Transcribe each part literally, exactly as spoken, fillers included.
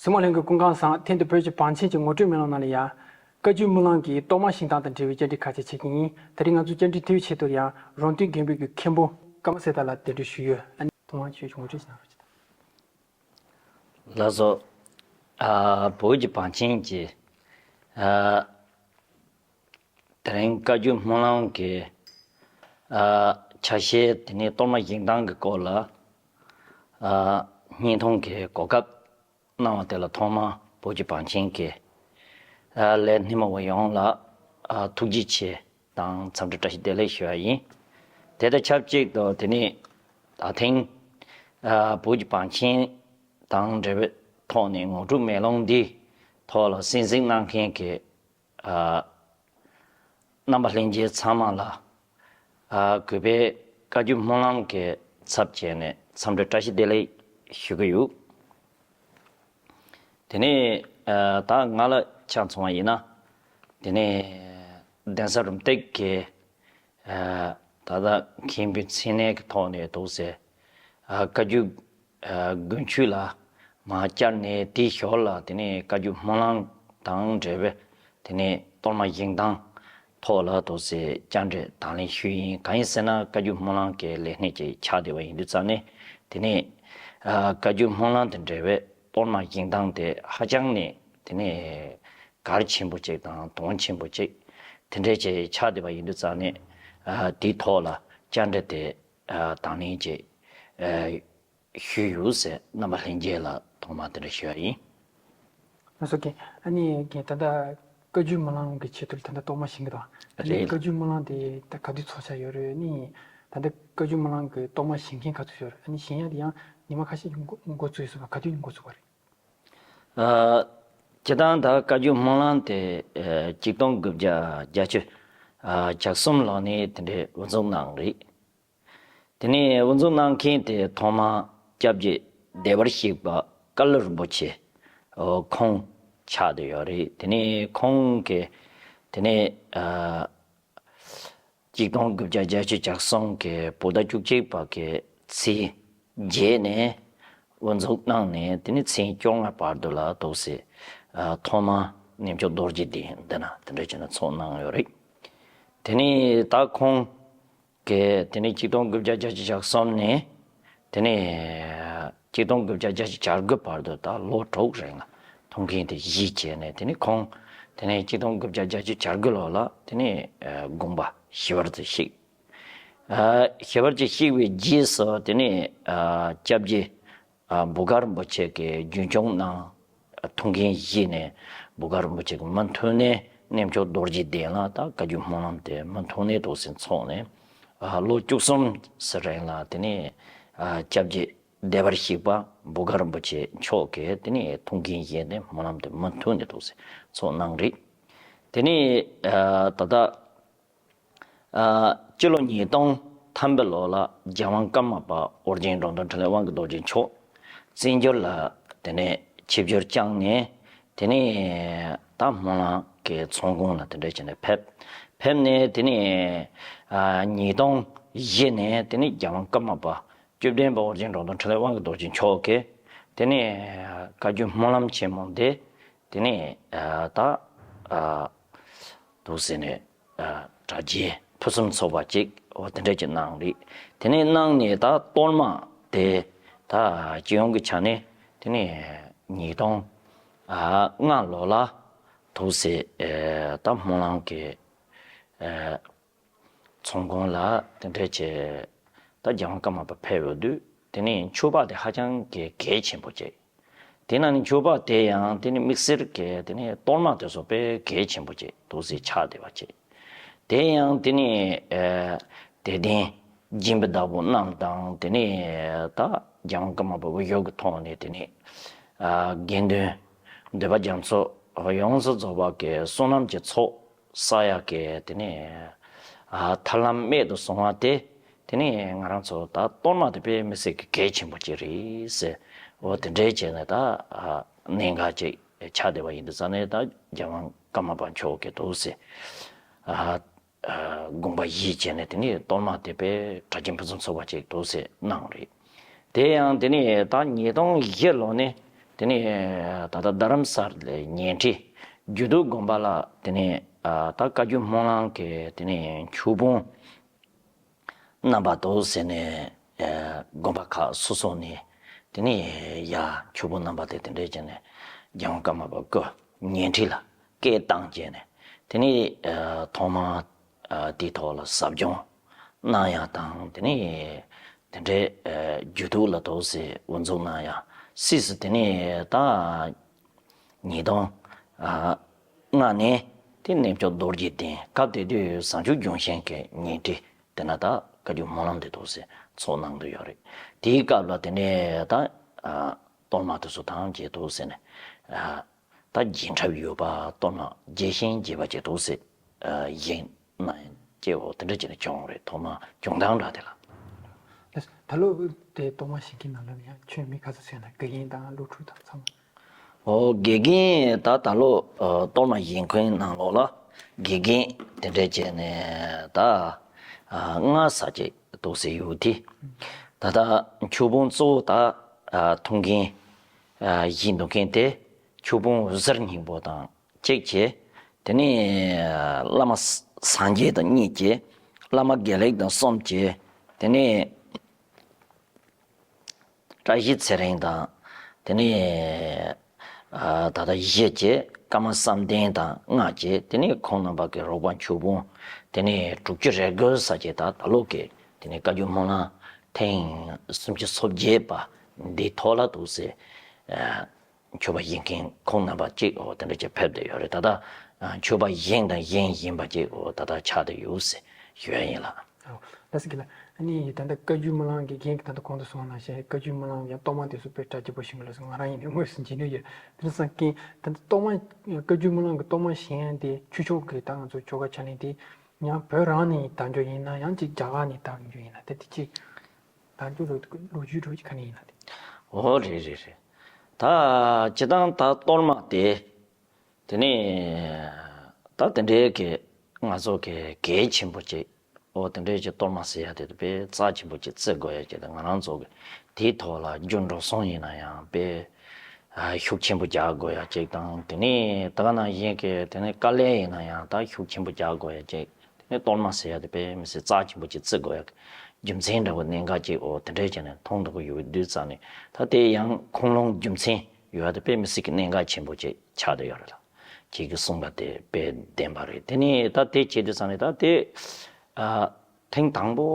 གཟིགས་མོ་ལྷན་རྒྱས་སྐུ་ཁམས་བཟང་། ཐེངས་འདིར་བོད་ཀྱི་བང་ཆེན་གྱི་ངོ་སྤྲོད་མེ་ལོང་ནང་ལ་ཡང་བཀའ་བརྒྱུད་སྨོན་ལམ་གྱི་གཏོར་མ་བཞེངས་སྟངས་དང་འབྲེལ་བའི་བཅར་འདྲི་ཁ་ཤས་བྱེད་ཀྱི་ཡིན། ད་རིང་ང་ཚོ་བཅར་འདྲི་དེའི་ཆེད་དུ་ཡང་རོང་སྟོན་དགོན་པའི་གི་མཁན་པོ་ཀརྨ་གསལ་ཐར་ལགས་གདན་འདྲེན་ཞུས་ཡོད། ཨ་ནི་ཐོག་མར་ཁྱོད་ཀྱིས་ངོ་སྤྲོད་ཞུ་གནང་རོགས་གྱིས། ལགས་སོ། ཨ། བོད་ཀྱི་བང་ཆེན་གྱི་ཨ། དེ་རིང་བཀའ་བརྒྱུད་སྨོན་ལམ་གྱི་ཨ། ཆ་ཤས་དེ་ནས་གཏོར་མ་བཞེངས་སྟངས་ཀྱི་སྐོར་ལ་ཨ། བརྙན་ཐུང་གི་གོ་སྐབས་གནང་བ་དེ་ལ་ཐོག་མར་བོད་ཀྱི་བང་ཆེན་གྱི་ཨ། ལས་སྣེ་མང་པོ་ཡོངས་ལ་ཨ། ཐུགས་རྗེ་ཆེ་དང་འཚམས་འདྲི་བཀྲ་ཤིས་བདེ་ལེགས་ཞུ་བ་ཡིན། དེ་དང་ཆབས་ཅིག་ཏུ་དེ་ནས་ད་ཐེངས་ཨ། བོད་ཀྱི་བང་ཆེན་དང་འབྲེལ་བའི་ཐོག་ནས་ངོ་སྤྲོད་མེ་ལོང་འདིའི་ཐོག་ལ་གསན་གཟིགས་གནང་མཁན་གྱི་ཨ། རྣམ་པ་ལྷན་རྒྱས་ཚང་མ་ལ་ཨ། གུས་པས་བཀའ་བརྒྱུད་སྨོན་ལམ་གྱི་ཚབ་བྱས་ནས་འཚམས་འདྲི་བཀྲ་ཤིས་བདེ་ལེགས་ཞུ་གི་ཡོད། དེ་ནས་ཨ། ད་ང་ལ་ཆ་མཚོན་པ་ཡིན་ན། དེ་ནས་གདན་ས་རུམ་བཏེག་གི་ཨ། ད་ལྟ་མཁན་པོའི་མཚན་གནས་ཀྱི་ཐོག་ནས་འདུག་སེ་ཨ། བཀའ་བརྒྱུད་ཨ། དགོན་ཆོས་ལ་མར་བཅར་ནས། དེའི་ཞོར་ལ་དེ་ནས་བཀའ་བརྒྱུད་སྨོན་ལམ་དང་འབྲེལ་བའི་དེ་ནས་གཏོར་མ་བཞེངས་སྟངས་ཐོག་ལ་འདུག་སེ་བཅར་འདྲི་དང་ལེན་ཞུས་ཡིན། གང་ཡིན་ཟེར་ན། བཀའ་བརྒྱུད་སྨོན་ལམ་གྱི་ལས་སྣེ་ཅིག་ཆགས་བསྡད་པ་ཡིན་དུས་ཙང་ནས། དེ་ནས་ཨ། བཀའ་བརྒྱུད་སྨོན་ལམ་དང་འབྲེལ་བའི་གཏོར་མ་བཞེངས་སྟངས་དེ་ཧ་ཅང་ནས་དེ་ནས་གལ་ཆེན་པོ་ཅིག་དང་དོན་ཆེན་པོ་ཅིག་དེ་འདྲ་ཅིག་ཆགས་བསྡད་པ་ཡིན་དུས་ཙང་ནས། ཨ། དེའི་ཐོག་ལ་བཅར་འདྲི་དེ་ཨ། དང་ལེན་ཅིག་ཨ། ཞུས་ཡོད་ཟེར་རྣམ་པ་ལྷན་རྒྱས་ལ་ཐོག་མར་དེ་འདྲ་ཞུ་བ་ཡིན། ལགས་སོ་རྒན། ཨ་ནི་རྒན། ད་ལྟ་བཀའ་བརྒྱུད་སྨོན་ལམ་གྱི་ཆེད་དུ་ད་ལྟ་གཏོར་མ་བཞེངས་ཀྱི་འདུག་ཨ་ནི་རེད། བཀའ་བརྒྱུད་སྨོན་ལམ་དེ་ད་ག་དུས་ཚོགས་འཆར་ཡོད་རེད། ཨ་ནི་ད་ལྟ་བཀའ་བརྒྱུད་སྨོན་ལམ་གྱི་གཏོར་མ་བཞེངས་མཁན་ག་ཚོད་ཡོད་རེད། ཨ་ནི་བཞེངས་ཡ་དེ་ཡང་ཉི་མ་ཁ་ཤས་ཀྱི་འགོ་འགོ་ཚུགས་ཡོད་ས་ག་དུས་འགོ་ཚུགས་པ་རེད། ཨ། སྤྱིར་བཏང་ད་བཀའ་བརྒྱུད་སྨོན་ལམ་དེ་ཨ། གཅིག་སྟོང་དགུ་བརྒྱ་བརྒྱད་ཅུ་ཨ། གྱ་གསུམ་ལོ་ནས་དེ་འདྲའི་དབུ་འཛུགས་གནང་རེད། དེ་ནས་དབུ་འཛུགས་གནང་མཁན་དེ་ཐོག་མར་སྐྱབས་རྗེ་བདེ་བར་གཤེགས་པ་ཀ་ལུ་རིན་པོ་ཆེ་ཁོང་ཆགས་བསྡད་ཡོད་རེད། དེ་ནས་ཁོང་གིས་དེ་ནས་ཨ། གཅིག་སྟོང་དགུ་བརྒྱ་བརྒྱད་ཅུ་གྱ་གསུམ་གྱི་བོད་ཟླ་བཅུ་གཅིག་པ་གི་ཚེས་བརྒྱད་ནས་དབུ་འཛུགས་གནང་ནས། དེ་ནས་ཚེས་བཅོ་ལྔ་བར་དུ་ལ་འདུག་སེ་ཨ། ཐོག་མར་གནས་མཆོག་རྡོ་རྗེ་གདན་འདི་ན་དེ་འདྲ་བྱས་ནས་ཚོགས་གནང་ཡོད་རེད། དེ་ནས་ད་ཁོང་གིས་དེ་ནས་གཅིག་སྟོང་དགུ་བརྒྱ་བརྒྱད་ཅུ་གྱ་གསུམ་ནས་དེ་ནས་གཅིག་སྟོང་དགུ་བརྒྱ་བརྒྱད་ཅུ་གྱ་དགུ་བར་དུ་ད་ལོ་དྲུག་རིང་ལ་ཐུགས་འགན་དེ་བཞེས་བྱས་ནས། དེ་ནས་ཁོང་དེ་ནས་གཅིག་སྟོང་དགུ་བརྒྱ་བརྒྱད་ཅུ་གྱ་དགུ་ལོ་ལ་དེ་ནས་ཨ། དགོངས་པ་ཞི་བར་དུ་གཤེགས། ཨ། ཞི་བར་དུ་གཤེགས་པའི་རྗེས་སུ་དེ་ནས་ཨ། སྐྱབས་རྗེ་ཨ། འབོ་དཀར་རིན་པོ་ཆེ་གིས་རྒྱུན་སྐྱོང་གནང་། ཐུགས་འགན་བཞེས་ནས་འབོ་དཀར་རིན་པོ་ཆེ་གིས་མུ་མཐུད་ནས་གནས་མཆོག་རྡོ་རྗེ་གདན་ལ་ད་བཀའ་བརྒྱུད་སྨོན་ལམ་དེ་མུ་མཐུད་ནས་འདུག་སེ་ཚོགས་ནས། ཨ། ལོ་བཅུ་གསུམ་ཙམ་རིང་ལ་དེ་ནས་ཨ། སྐྱབས་རྗེ་བདེ་བར་གཤེགས་པ་འབོ་དཀར་རིན་པོ་ཆེ་མཆོག་གིས་དེ་ནས་ཐུགས་འགན་བཞེས་ནས་སྨོན་ལམ་དེ་མུ་མཐུད་ནས་འདུག་སེ་ཚོགས་གནང་རེད། དེ་ནས་ཨ། ད་ལྟ་ཨ། སྤྱི་ལོ་ཉིས་སྟོང་ཐམ་པའི་ལོ་ལ་རྒྱལ་དབང་ཀརྨ་པ་ཨོ་རྒྱན་འགྲོ་དོན་འཕྲིན་ལས་དབང་གི་རྡོ་རྗེ་མཆོག་བཙན་བྱོལ་ལ་དེ་ནས་ཆིབས་བསྒྱུར་བསྐྱངས་ནས། དེ་ནས་ད་སྨོན་ལམ་གྱི་ཚོགས་ཁང་ལ་དེ་འདྲ་བྱས་ནས་ཕེབས། ཕེབས་ནས་དེ་ནས་ཨ། ཉིས་སྟོང་བཞི་ནས་དེ་ནས་རྒྱལ་དབང་ཀརྨ་པ་བཅུ་བདུན་པ་ཨོ་རྒྱན་འགྲོ་དོན་འཕྲིན་ལས་དབང་གི་རྡོ་རྗེ་མཆོག་གིས་དེ་ནས་བཀའ་བརྒྱུད་སྨོན་ལམ་ཆེན་མོ་འདི་དེ་ནས་ཨ། ད་ཨ། འདུག་ཟེར་ནས་ཨ། གྲ་རྒྱས་ཕུན་སུམ་ཚོགས་པ་ཅིག་འོ་དེ་འདྲ་ཅིག་གནང་རེད། དེ་ནས་གནང་ནས་ད་གཏོར་མ་དེ་ད་སྤྱི་ཡོངས་ཀྱི་ཆ་ནས་དེ་ནས་ཉིས་སྟོང་ཨ། ལྔ་ལོ་ལ་འདུག་སེ་ཨ། ད་སྨོན་ལམ་གྱི་ཨ། ཚོགས་ཁང་ལ་དེ་འདྲ་བྱས། ད་རྒྱལ་དབང་ཀརྨ་པ་ཕེབས་ཡོང་དུས་དེ་ནས་མཆོད་པ་དེ་ཧ་ཅང་གི་གལ་ཆེན་པོ་བྱས། དེ་ནང་ནས་མཆོད་པ་དེ་ཡང་དེ་ནས་དམིགས་བསལ་གྱི་དེ་ནས་གཏོར་མ་དེ་ཚོ་དཔེ་གལ་ཆེན་པོ་བྱས་འདུག་སེ་ཆགས་བསྡད་པ་བྱས། དེ་ཡང་དེ་ནས་ཨ། དད་ལྡན་སྦྱིན་པའི་བདག་པོ་རྣམས་དང་། དེ་ནས་ད་རྒྱལ་དབང་ཀརྨ་པ་དབུ་བཞུགས་ཀྱི་ཐོག་ནས་དེ་ནས་ཨ། དགེ་འདུན་འདུས་པ་རྒྱ་མཚོ་ཡོངས་སུ་རྫོགས་པ་གི་བསོད་ནམས་ཀྱི་ཚོགས་བསགས་ཡག་གི་དེ་ནས་ཨ། ཐབས་ལམ་རྨད་དུ་སོང་བ་དེ། དེ་ནས་ང་རང་ཚོ་ད་གཏོར་མ་དེ་དཔེ་མི་སྲིད་ཀྱི་གལ་ཆེན་པོ་ཅིག་རེད་ཟེར། འོ་དེ་འདྲའི་བྱས་ནས་ད་ཨ། གནད་འགག་ཅིག་ཆགས་བསྡད་པ་ཡིན་དུས་ཙང་ནས། ད་རྒྱལ་དབང་ཀརྨ་པ་མཆོག་གིས་འདུག་སེ་ཨ། ཨ། དགོངས་པ་བཞེས་བྱས་ནས་དེ་ནས་གཏོར་མ་དེ་དཔེ་གྲ་རྒྱས་ཕུན་སུམ་ཚོགས་པ་ཅིག་འདུག་སེ་གནང་རེད། དེ་ཡང་དེ་ནས་ད་ཉིས་སྟོང་བཞི་ལོ་ནས་ དེ་ནས་ད་ལྟ་རྡ་རམ་ས་ལའི་ཉེ་འཁྲིས་རྒྱུད་སྟོད་དགོན་པ་ལ་དེ་ནས་ད་བཀའ་བརྒྱུད་སྨོན་ལམ་གྱི་དེ་ནས་ཆོས་སྤོང་རྣམ་པ་དང་ཟེར་ནས་དགོན་པ་ཁག་སོ་སོ་ནས་དེ་ནས་ཡ་ཆོས་སྤོང་རྣམ་པ་དེ་དེ་འདྲས་བྱས་ནས་རྒྱལ་དབང་ཀརྨ་པ་སྐུ་ཉེ་འཁྲིས་ལ་སྐད་བཏང་བྱས་ནས་དེ་ནས་ཐོག་མར་དེའི་ཐོག་ལ་ཟབ་སྦྱོང་གནང་ཡག་དང་དེ་ནས་དེ་འདྲའི་རྒྱུད་སྟོད་ལ་ཐོག་སེ་དབུ་འཛུགས་གནང་ཡག་སྲིད་སུ་དེ་ནས་ད་ཉིས་སྟོང་ལྔ་ནས་དེ་གནས་མཆོག་རྡོ་རྗེ་གདན་སྐབས་དེ་དུས་བྱང་ཆུབ་ལྗོན་ཤིང་གི་ཉེ་འཁྲིས་དེ་ན་ད་བཀའ་བརྒྱུད་སྨོན་ལམ་དེ་ཐོག་སེ་ཚོགས་གནང་གི་ཡོད་རེད། དེའི་སྐབས་ལ་དེ་ནས་ད་གཏོར་མ་དེ་ཚོ་ཐམས་ཅད་ཐོག་སེ་ནས་ད་རྒྱན་ཁྲབ་ཡོད་པ་གཏོར་མ་རྒྱས་ཤིང་རྒྱས་པ་ཅིག་ཐོག་སེ་བཞེངས་གནང་ཡག་དེ་འོ་དེ་འདྲ་བྱས་ནས་བྱུང་རེད། ཐོག་མ་བྱུང་སྟངས་འདྲ་དེ་ལ། ད་ལོ་དེ་གཏོར་མ་བཞེངས་མཁན་ནང་ལ་ཡང་ཁྱོད་མི་ག་ཚོད་བྱས་ན་དགེ་རྒན་དང་སློབ་ཕྲུག་དང་ཚང་མ། ཨོ་དགེ་རྒན་ད་ད་ལོ་གཏོར་མ་བཞེངས་མཁན་ནང་ལོགས་ལ་དགེ་རྒན་དེ་འདྲ་བྱས་ནས་ད་ལྔ་ཙམ་ཅིག་འདུག་སེ་ཡོད་དེ། ད་ལྟ་ཆོས་སྤོང་གཙོ་བོ་ད་ཐུགས་འགན་བཞེས་འདུག་མཁན་དེ་ཆོས་སྤོང་གཟུར་གཉིས་པོ་དང་གཅིག་བྱས། དེ་ནས་བླ་མ་སངས་རྒྱས་དང་གཉིས་བྱས། བླ་མ་དགེ་ལེགས་དང་གསུམ་བྱས། དེ་ནས་བཀྲ་ཤིས་ཚེ་རིང་དང་། དེ་ནས་ད་ལྟ་བཞི་བྱས། ཀརྨ་བསམ་གཏན་དང་ལྔ་བྱས། དེ་ནས་ཁོང་རྣམ་པ་གི་རོགས་པ་ཆོས་སྤོང་དེ་ནས་དྲུག་ཅུ་རེ་དགུ་ཙམ་བྱས། ད་ད་ལོ་གི་དེ་ནས་བཀའ་བརྒྱུད་སྨོན་ལམ་ཐེངས་སུམ་ཅུ་སོ་བརྒྱད་པ་འདིའི་ཐོག་ལ་འདུག་སེ་མཆོད་པ་བཞེངས་མཁན་ཁོང་རྣམ་པ་གཅིག་འོ་དེ་འདྲ་ཅིག་ཕེབས་བསྡད་ཡོད་རེད། ད་ལྟ་མཆོད་པ་བཞེངས་དང་བཞེངས་བཞིན་པ་གཅིག་འོ་ད་ལྟ་ཆགས་བསྡད་ཡོད་ཟེར་ཞུ་ཡ་ཡིན་ལགས། ཨོ། ལགས་སོ་རྒན་ལགས། ཨ་ནི་ད་ལྟ་བཀའ་བརྒྱུད་སྨོན་ལམ་གྱི་རྒན་གྱིས་ད་ལྟ་གོང་དུ་གསུངས་པ་ནང་བཞིན་བཀའ་བརྒྱུད་སྨོན་ལམ་ཡང་གཏོར་མ་དེ་ཚོ་དཔེ་གྲ་རྒྱས་པོ་ཞིག་ལགས་སོ། ང་རང་ཡིན་ནའི་དངོས་སུ་མཇལ་ནས་ཡོད། དེ་ནས་སང་ཀིན་ད་ལྟ་གཏོར་མ་བཀའ་བརྒྱུད་སྨོན་ལམ་གྱི་གཏོར་མ་བཞེངས་ཡ་དེ་ཆོས་ཕྱོགས་ཀྱི་ད་ང་ཚོ་ཆོ་ག་ཕྱག་ལེན་དེ་ཡང་བོད་རང་ནས་དར་རྒྱུ་ཡིན་ན་ཡང་ཅིག་རྒྱ་གར་ནས་དར་རྒྱུ་ཡིན་ན་དེ་དེ་ཅིག་དར་རྒྱུ་ལོ་ལོ་རྒྱུས་འགྲོ་གི་ག་ནས་ཡིན་ན་དེ། ཨོ་རེད་རེད་རེད། ད་སྤྱིར་བཏང་ད་གཏོར་མ་དེ། དེ་ནས་ད་དེ་འདྲའི་གི་ང་ཚོ་གི་གལ་ཆེན་པོ་ཅིག་ཨོ་དེ་འདྲའི་གི་གཏོར་མ་ཟེར་ཡ་དེ་དཔེ་རྩ་ཆེན་པོ་ཅིག་བརྩི་དགོས་ཡ་ཅིག་དང་། ང་རང་ཚོ་གི་དེའི་ཐོག་ལ་རྒྱུ་འགྲོ་སོང་ཡིན་ན་ཡང་དཔེ་ཤུགས་ཆེན་པོ་རྒྱག་དགོས་ཡ་ཅིག་དང་། དེ་ནས་ད་ག་ནང་བཞིན་གི་དེ་ནས་དཀའ་ལས་ཡིན་ན་ཡང་ད་ཤུགས་ཆེན་པོ་རྒྱག་དགོས་ཡ་ཅིག་དེ་ནས་གཏོར་མ་ཟེར་ཡ་དེ་དཔེ་མི་སྲིད་རྩ་ཆེན་པོ་ཅིག་བརྩི་དགོས་ཡ་རྒྱུ་མཚན་འདྲ་བོ་གནད་འགག་ཅིག་ཨོ་དེ་འདྲའི་བྱས་ནས་མཐོང་འདུག་གི་ཡོད་དུས་ཙང་ནས། ད་དེ་ཡང་ཁུངས་ལུང་རྒྱུ་མཚན་ཡོད་ཡ་དེ་དཔེ་མི་སྲིད་ཀྱི་གནད་འགག་ཆེན་པོ་ཅིག་ཆགས་བསྡད་ཡོད་རེད་ལགས། ཁྱེད་ཀྱིས་གསུངས་པ་དེ་དཔེ་བདེན་པ་རེད། དེ་ནས་ད་དེ་བྱེད་དུས་ཙང་ནས་ད་དེ་ཨ་ཐེངས་དང་པོ་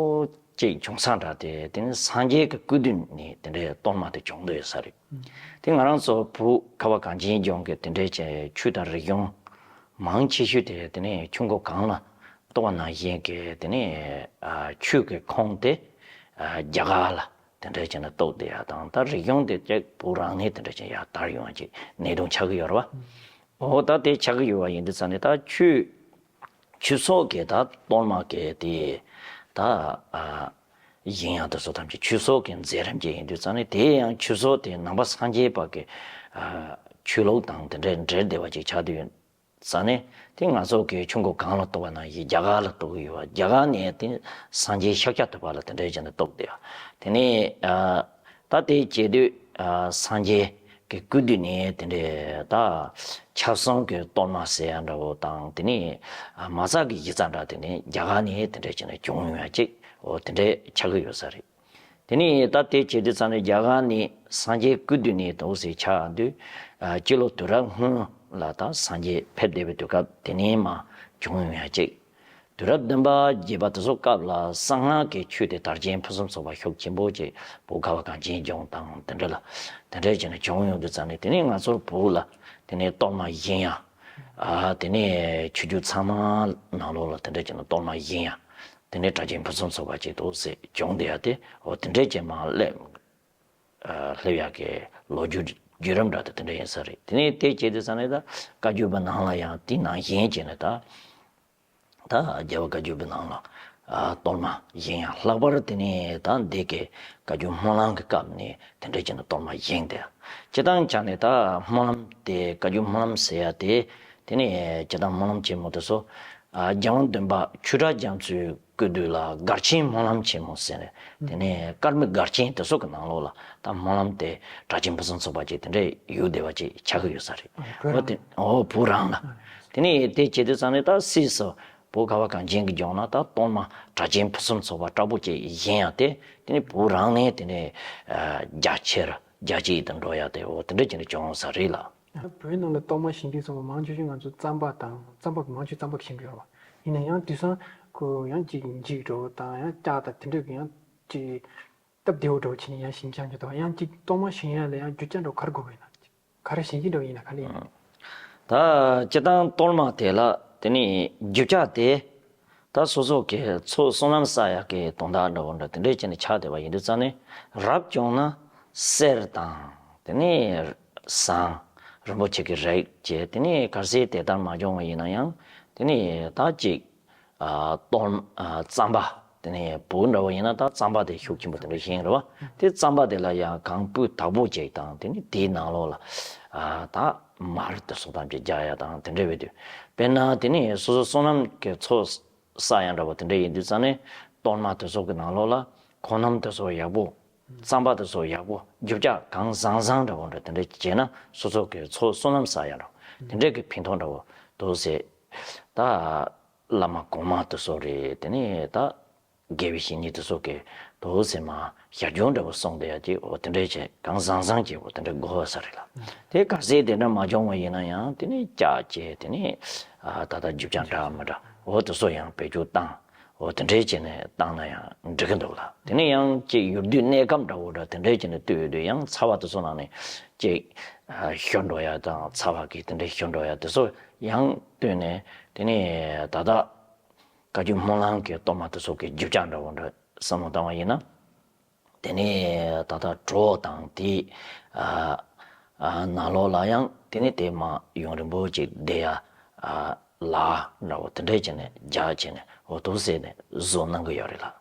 ཅིག་བྱུང་ས་འདྲ་དེ་དེ་ནི་སངས་རྒྱས་ཀྱི་སྐུ་མདུན་ནས་དེ་འདྲའི་གཏོར་མ་དེ་བྱུང་བསྡད་ཡོད་ས་རེད། དེ་ང་རང་ཚོ་བོད་ཁ་བ་གངས་ཅན་ལྗོངས་ཀྱི་དེ་འདྲའི་ཆོས་དང་རིག་གཞུང་མང་ཆེ་ཤོས་དེ་དེ་ནས་ཆུ་འགོ་གངས་ལ་གཏོགས་པ་ནང་བཞིན་གྱི་དེ་ནས་ཨ་ཆོས་ཀྱི་ཁུངས་དེ་ཨ་རྒྱ་གར་ལ་དེ་འདྲ་བྱས་ནས་གཏོགས་བསྡད་ཡ་དང་། ད་རིག་གཞུང་དེ་ཅིག་བོད་རང་ནས་དེ་འདྲ་བྱས་ཡར་དར་ཡོང་བ་ཅིག་གནད་དོན་ཆགས་ཀྱི་ཡོད་རེད་བ། འོ་ད་དེ་ཆགས་ཀྱི་ཡོད་པ་ཡིན་དུས་ཙང་ནས་ད་ཆོས་ཆོས་ཚོགས་ཀྱི་ད་གཏོར་མ་གི་དེ་ད་ཨ་བཞེངས་ཡ་དེ་ཚོ་ཐམས་ཅད་ཆོས་ཚོགས་ཀྱི་མཛད་རིམ་ཅིག་ཡིན་དུས་ཙང་ནས། དེ་ཡང་ཆོས་ཚོགས་དེ་ནང་པ་སངས་རྒྱས་པ་གི་ཨ་ཆོས་ལུགས་དང་དེ་འདྲའི་འབྲེལ་བསྡད་པ་ཅིག་ཆགས་དུས་ཙང་ནས། དེ་ང་ཚོ་གི་ཆུ་འགོ་གངས་ལ་གཏོགས་པ་ནང་བཞིན་རྒྱ་གར་ལ་གཏོགས་ཀྱི་ཡོད་པ། རྒྱ་གར་ནས་དེ་སངས་རྒྱས་ཤཱཀྱ་ཐུབ་པ་ལ་དེ་འདྲའི་བྱས་ནས་གཏོགས་བསྡད་ཡ། དེ་ནས་ཨ་ད་དེ་བྱེད་དུས་ཨ་སངས་རྒྱས་ཀྱི་སྐུ་མདུན་ནས་དེ་འདྲའི་ད་ཁྱབ་གསུམ་གྱི་གཏོར་མ་ཟེར་ཡ་འདྲ་བོ་དང་། དེ་ནས་ཨ་མ་རྩ་གི་གཞི་རྩ་འདྲ་དེ་ནས་རྒྱ་གར་ནས་དེ་འདྲའི་བྱས་ནས་བྱུང་ཡོང་ཡ་ཅིག་འོ་དེ་འདྲའི་ཆགས་ཀྱི་ཡོད་ས་རེད། དེ་ནས་ད་དེ་བྱེད་དུས་ཙང་ནས་རྒྱ་གར་ནས་སངས་རྒྱས་སྐུ་མདུན་ནས་འདུག་སེ་ཆགས་དུས། ཨ་སྤྱི་ལོ་དུས་རབས་སྔོན་ལ་ད་སངས་རྒྱས་ཕེབས་བསྡད་པའི་དུས་སྐབས་དེ་ནས་མར་བྱུང་ཡོང་ཡ་ཅིག་དུས་རབས་བདུན་པ་བརྒྱད་པ་དེ་ཚོ་སྐབས་ལ་གསང་སྔགས་ཀྱི་ཆོས་དེ་དར་ཆེན་ཕུན་སུམ་ཚོགས་པ་ཤུགས་ཆེན་པོ་ཅིག་བོད་ཁ་བ་གངས་ཅན་ལྗོངས་དང་དེ་འདྲ་ལ་དེ་འདྲ་བྱས་ནས་བྱུང་ཡོང་དུས་ཙང་ནས། དེ་ནས་ང་ཚོ་བོད་ལ་དེ་ནས་གཏོར་མ་བཞེངས་ཡ། ཨ་དེ་ནས་ཆོས་བརྒྱུད་ཚང་མ་ནང་ལོགས་ལ་དེ་འདྲ་བྱས་ནས་གཏོར་མ་བཞེངས་ཡ། དེ་ནས་དར་ཆེན་ཕུན་སུམ་ཚོགས་པ་ཅིག་འདུག་སེ་བྱུང་བསྡད་ཡ་དེ། འོ་དེ་འདྲའི་ཅིག་མར་སླེབས་ཨ་སླེབས་ཡག་གི་ལོ་རྒྱུས་བརྒྱུད་རིམ་འདྲ་དེ་དེ་འདྲ་ཡིན་ས་རེད། དེ་ནས་དེ་བྱས་དུས་ཙང་ནས་ད་བཀའ་བརྒྱུད་པའི་ནང་ལ་ཡང་དེ་ནང་བཞིན་བྱས་ནས་ད་ད་རྒྱལ་བ་བཀའ་བརྒྱུད་པའི་ནང་ལ་ཨ་གཏོར་མ་བཞེངས་ཡ། ལྷག་པར་དེ་ནས་ད་འདི་གི་བཀའ་བརྒྱུད་སྨོན་ལམ་གྱི་སྐབས་ནས་དེ་འདྲ་བྱས་ནས་གཏོར་མ་བཞེངས་ཏེ། སྤྱིར་བཏང་ཆ་ནས་ད་སྨོན་ལམ་དེ་བཀའ་བརྒྱུད་སྨོན་ལམ་ཟེར་ཡ་དེ། དེ་ནས་སྤྱིར་བཏང་སྨོན་ལམ་ཆེན་མོ་དེ་ཚོ་ཨ་རྒྱལ་དབང་བདུན་པ་ཆོས་གྲགས་རྒྱ་མཚོའི་ སྐུ་དུས་ལ་སྒར་ཆེན་སྨོན་ལམ་ཆེན་མོ་ཟེར་ནས་དེ་ནས་དཀར་མེ་སྒར་ཆེན་དེ་ཚོ་གི་ནང་ལོགས་ལ་ད་སྨོན་ལམ་དེ་གྲགས་ཅན་ཕུན་སུམ་ཚོགས་པ་ཅིག་དེ་འདྲས་ཡོད་བསྡད་པ་ཅིག་ཆགས་ཀྱི་ཡོད་ས་རེད། བོད་འོ་དེ་འོ་བོད་རང་ལ། དེ་ནས་དེ་བྱེད་དུས་ཙང་ནས་ད་སྲིད་སུ་བོད་ཁ་བ་གངས་ཅན་གྱི་ལྗོངས་ན་ད་གཏོར་མ་གྲགས་ཅན་ཕུན་སུམ་ཚོགས་པ་དྲག་པོ་ཅིག་བཞེངས་ཡ་དེ་དེ་ནས་བོད་རང་ནས་དེ་ནས་རྒྱ་ཆེར་རྒྱ་སྐྱེད་དུ་འགྲོ་ཡ་དེ་འོ་དེ་འདྲས་ཀྱི་ནས་བྱུང་ས་རེད་ལ། བོད་ནང་ལ་གཏོར་མ་བཞེངས་དུས་ཙམ་པ་མང་ཆེ་ཤོས་ང་ཚོ་རྩམ་པ་དང་རྩམ་པ་གི་མང་ཆེ་རྩམ་པ་གི་བཞེངས་གི་ཡོད་རེད་བ། ཡིན་ན་ཡང་དུས་སང་ཁོ་ཡང་ཅིག་འཇིག་འགྲོ་དང་ཡང་སྐྱག་དང་དེ་འདྲ་གི་ཡང་ཅིག་སྟབས་བདེ་བོ་འགྲོ་བྱས་ནས་ཡང་བཞེངས་བཞག་མཁན་འདུག་ཡང་ཅིག་གཏོར་མ་བཞེངས་ཡ་ལ་ཡང་རྒྱུ་ཆ་འགྲོ་ག་རེ་དགོས་པ་ཡིན་ན་ག་རེ་བཞེངས་ཀྱི་འགྲོ་ཡིན་ན་ག་ལེ་ཡིན། ད་སྤྱིར་བཏང་གཏོར་མ་དེ་ལ་དེ་ནི་རྒྱུ་ཆ་དེ། ད་སོ་སོ་གི་ཚོགས་བསོད་ནམས་བསགས་ཡག་གི་དོན་དག་འདྲ་བོ་འདྲ་དེ་འདྲས་བྱས་ནས་ཆགས་བསྡད་པ་ཡིན་དུས་ཙང་ནས་རབ་བྱུང་ན་གསེར་དང་དེ་ནས་ཟངས་རིན་པོ་ཆེ་གི་རིགས་བྱས་དེ་ནས་གལ་སྲིད་དེ་ལྟར་མ་བྱུང་བ་ཡིན་ན་ཡང་དེ་ནས་ད་ཅིག་ཨ་གཏོར་ཨ་རྩམ་པ་དེ་ནས་བོད་འདྲ་བོ་ཡིན་ན་ད་རྩམ་པ་དེ་ཤུགས་ཆེན་པོ་དེ་འདྲ་བཞེངས་རེད་བ། དེ་རྩམ་པ་དེ་ལ་ཡང་གང་སྤུས་དག་པོ་ཅིག་དང་དེ་ནས་དེའི་ནང་ལོགས་ལ་ཨ་ད་མར་དེ་སོགས་ཐམས་ཅད་རྒྱག་ཡ་དང་དེ་འདྲ་བས་དུས་དཔེར་ན་དེ་ནས་སོ་སོ་བསོད་ནམས་ཀྱི་ཚོགས་ས་ཡང་འདྲ་པོ་དེ་འདྲ་ཡིན་དུས་ཙང་ནས་གཏོར་མ་དེ་ཚོ་གི་ནང་ལོགས་ལ་ཁོང་རྣམས་དེ་ཚོ་ཡག་པོ། རྩམ་པ་དེ་ཚོ་ཡག་པོ་རྒྱུ་ཆ་གང་བཟང་བཟང་འདྲ་པོ་འདྲ་དེ་འདྲ་བྱས་ན་སོ་སོ་གི་ཚོགས་བསོད་ནམས་བསགས་ཡ་འདྲ་པོ་དེ་འདྲ་གི་ཕན་ཐོགས་འདྲ་པོ་འདུག་ཟེར། ད་བླ་མ་གོང་མ་དེ་ཚོ་རེད་དེ་ནས་ད་དགེ་བའི་བཤེས་གཉེན་དེ་ཚོ་གི་འདུག་ཟེར་མ་ཞར་བྱུང་འདྲ་པོ་གསུངས་བསྡད་ཡ་ཅིག་འོ་དེ་འདྲ་བྱས་གང་བཟང་བཟང་ཅིག་འོ་དེ་འདྲ་དགོས་ས་རེད་ལ། དེ་གལ་སྲིད་དེ་འདྲ་མ་བྱུང་བ་ཡིན་ན་ཡང་དེ་ནས་ལྕགས་ཀྱི་དེ་ནས་ཨ་ད་ལྟ་རྒྱུ་ཆ་འདྲ་མི་འདྲ་འོ་དེ་ཚོ་ཡང་བེད་སྤྱོད་བཏང་། འོ་དེ་འདྲས་བྱས་ནས་བཏང་ན་ཡང་འགྲིག་གི་འདུག་ལ། དེ་ནས་ཡང་ཅིག་ཡུལ་དུས་གནས་སྐབས་འདྲ་བོ་འདྲ་དེ་འདྲས་བྱས་ནས་བཏུས་ཡོད་དུས་ཡང་ཚ་བ་དེ་ཚོ་ནང་ནས་ཅིག་ཤོར་འགྲོ་ཡ་དང་ཚ་བ་གི་དེ་འདྲས་ཤོར་འགྲོ་ཡ་དེ་ཚོ་ཡང་བཏུས་ནས་དེ་ནས་ད་ལྟ་བཀའ་བརྒྱུད་སྨོན་ལམ་གྱི་གཏོར་མ་དེ་ཚོ་གི་རྒྱུ་ཆ་འདྲ་བོ་འདྲ་བསམ་བློ་བཏང་བ་ཡིན་ན། དེ་ནས་ད་ལྟ་གྲོགས་དང་དེ་ཨ་ཨ་ནང་ལོགས་ལ་ཡང་དེ་ནས་དེ་མ་ཡུན་རིང་པོ་ཅིག་བསྡད་ཡ་ཨ་ལ་འདྲ་བོ་དེ་འདྲས་བྱས་ནས་རྒྱག་བྱས་ནས་འོ་དུ་ཟེར་ནས་བཟོ་གནང་གི་ཡོད་རེད་ལ།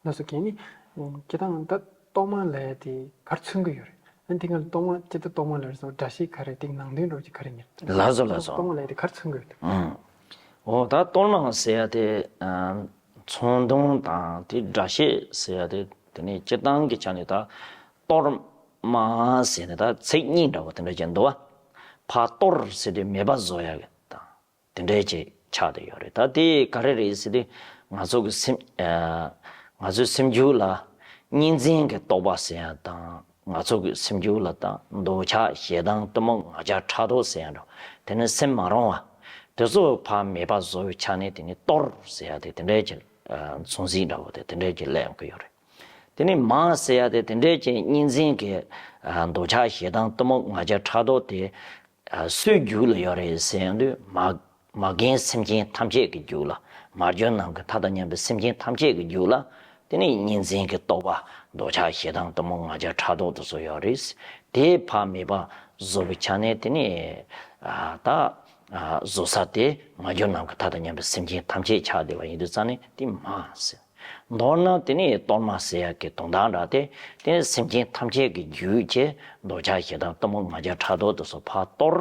ལགས་སོ། གལ་ནི་སྤྱིར་བཏང་ད་གཏོར་མ་ལབ་ཡ་དེ་ག་རེ་མཚོན་གི་ཡོད་རེད། ཨ་དེ་སྔ་ལ་གཏོར་མ་སྤྱིར་བཏང་གཏོར་མ་ལབ་རེད་སོང་སྒྲ་བཤད་ག་རེ་དེ་ནང་དོན་འདྲ་བོ་ཅིག་ག་རེ་ཉེར། ལགས་སོ་ལགས་སོ། གཏོར་མ་ལབ་ཡ་དེ་ག་རེ་མཚོན་གི་ཡོད་རེད། ཨང་། འོ་ད་གཏོར་མ་ཟེར་ཡ་དེ་ཨ་མཚོན་དོན་དང་དེ་སྒྲ་བཤད་ཟེར་ཡ་དེ་དེ་ནས་སྤྱིར་བཏང་གི་ཆ་ནས་ད་གཏོར་མ་ཟེར་ནས་ད་ཚིག་གཉིས་འདྲ་བོ་དེ་འདྲ་ཅན་འདུག་བ། ཕར་གཏོར་ཟེར་དུས་མེད་པ་བཟོ་ཡ་གི་དང་དེ་འདྲ་ཅིག་ཆགས་བསྡད་ཡོད་རེད། ད་དེ་ག་རེ་རེད་ཟེར་དུས་ང་ཚོ་གི་སེམས་ཨ་ང་ཚོའི་སེམས་རྒྱུད་ལ་གཉིས་འཛིན་གྱི་རྟོག་པ་ཟེར་ཡ་དང་། ང་ཚོ་གི་སེམས་རྒྱུད་ལ་ད་འདོད་ཆགས་ཞེ་སྡང་གཏི་མུག་ང་རྒྱལ་ཕྲག་དོག་ཟེར་ཡ་འདྲ་དེ་ནི་སེམས་མ་རུང་བ། དེ་ཚོ་ཕར་མེད་པ་བཟོ་བའི་ཆ་ནས་དེ་ནི་གཏོར་ཟེར་ཡ་དེ་དེ་འདྲའི་གི་མཚོན་བྱེད་འདྲ་བོ་དེ་དེ་འདྲའི་གི་ལབ་ཡོང་གི་ཡོད་རེད། དེ་ནི་མ་ཟེར་ཡ་དེ་དེ་འདྲའི་གི་གཉིས་འཛིན་གི་འདོད་ཆགས་ཞེ་སྡང་གཏི་མུག་ང་རྒྱལ་ཕྲག་དོག་དེ་སུའི་རྒྱུད་ལ་ཡོད་རེད་ཟེར་ཡོང་དུས་མ་མ་རྒན་སེམས་ཅན་ཐམས་ཅད་ཀྱི་རྒྱུད་ལ། མ་གྱུར་ནམ་མཁའི་མཐའ་དང་མཉམ་པའི་སེམས་ཅན་ཐམས་ཅད་ཀྱི་རྒྱུད་ལ། དེ་ནི་གཉིས་འཛིན་གྱི་རྟོག་པ་འདོད་ཆགས་ཞེ་སྡང་གཏི་མུག་ང་རྒྱལ་ཕྲག་དོག་དེ་ཚོ་ཡོད་རེད། དེ་ཕར་མེད་པ་བཟོ་བའི་ཆ་ནས་དེ་ནི་ཨ་ད་ཨ་བཟོ་ས་དེ་མ་གྱུར་ནམ་མཁའི་མཐའ་དང་མཉམ་པའི་སེམས་ཅན་ཐམས་ཅད་ཆགས་བསྡད་པ་ཡིན་དུས་ཙང་ནས་དེ་མ་ཟེར། མདོར་ན་དེ་ནི་གཏོར་མ་ཟེར་ཡ་གི་དོན་དག་འདྲ་དེ་དེ་ནི་སེམས་ཅན་ཐམས་ཅད་ཀྱི་རྒྱུད་ཀྱི་འདོད་ཆགས་ཞེ་སྡང་གཏི་མུག་ང་རྒྱལ་ཕྲག་དོག་དེ་ཚོ་ཕར་གཏོར།